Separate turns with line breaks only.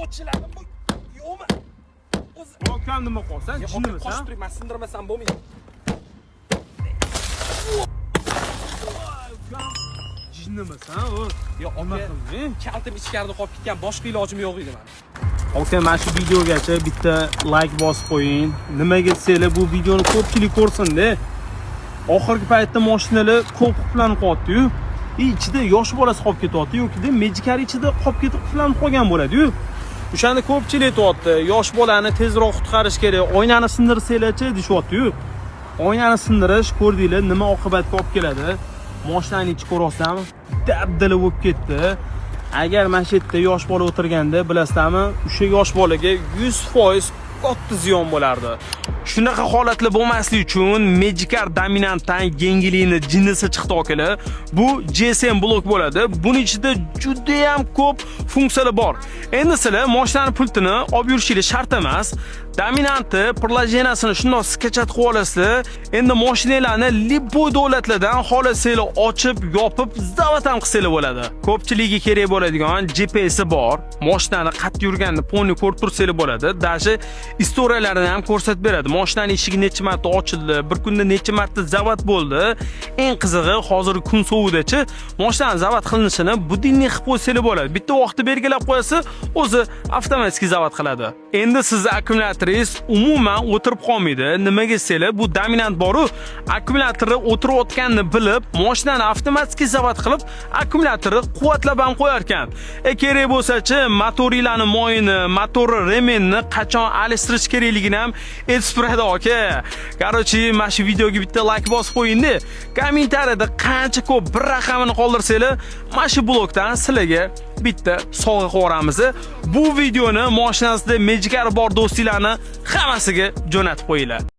Ochiladimi bu, yo'qmi o'zi?
Ukam, nima qilyapsan?
Yo'q,
Jinnimisan?
Qochib turibman, sindirmasam bo'lmaydi.
Ukam, jinnimisan u?
Yo'q,
Nima
aka,
qilding?
Kaltim ichkarida qolib ketgan, boshqa ilojim yo'q edi mani.
Aka, mana shu videogacha bitta layk bosib qo'ying. Nimaga desanglar, bu videoni ko'pchilik ko'rsin-da. Oxirgi paytda mashinalar ko'p qulflanib qolyapti-yu. И ichida yosh bolasi qolib ketyapti yoki Magicar ichida qolib ketib qulflanib qolgan bo'ladi-yu. O'shanda ko'pchilik aytyapti, yosh bolani tezroq qutqarish kerak, oynani sindirsanglarchi, deyishyapti-yu. Oynani sindirish, ko'rdinglar, nima oqibatga olib keladi. Mashinani ichi, ko'ryapsizlarmi? Dabdala bo'lib ketdi. Agar mana shu yerda yosh bola o'tirganda, bilasizlarmi, o'sha yosh bolaga 100% katta ziyon bo'lardi. Shunaqa holatlar bo'lmasligi uchun Magicar Dominantdan yengillikni jinnisi chiqdi, akalar. Bu GSM blok bo'ladi. Buni ichida juda ham ko'p funksiyalar bor. Endi sizlar mashinani pultini olib yurishingiz shart emas. Dominantni приложение sini shundoq скачать qilib olasizlar. Endi mashinalarni любой davlatlardan xohlasanglar ochib, yopib, завод ham qilsanglar bo'ladi. Ko'pchiligiga kerak bo'ladigan GPS'i bor. Mashinani qayerda yurganini полный ko'rib tursanglar bo'ladi. Даже история larini ham ko'rsatib beradi. Mashinani eshigi necha marta ochildi, bir kunda necha marta завод bo'ldi. Eng qizig'i, hozirgi kun sovuqdachi mashinani завод qilinishini будильник qilib qo'ysanglar bo'ladi. Bitta vaqtni belgilab qo'yasiz, o'zi avtomatik завод qiladi. Endi sizni akkumulyatoringiz umuman o'tirib qolmaydi. Nimaga desanglar, bu Dominant boru, akkumulyatori o'tirayotganini bilib, mashinani avtomatik завод qilib, akkumulyatorni quvvatlab ham qo'yar ekan. E, kerak bo'lsa-chi, motoringlarni moyini, motori ремень ni qachon alishtirish kerakligini ham aytib turadi, aka. Короче, mana shu videoga bitta layk bosib qo'ying-da. Kommentariyada qancha ko'p bir raqamini qoldirsanglar, mana shu blokdan sizlarga bitta sovg'a qilib yuboramiz. Bu videoni mashinasida Magicar bor do'stlarni hammasiga jo'natib qo'yinglar.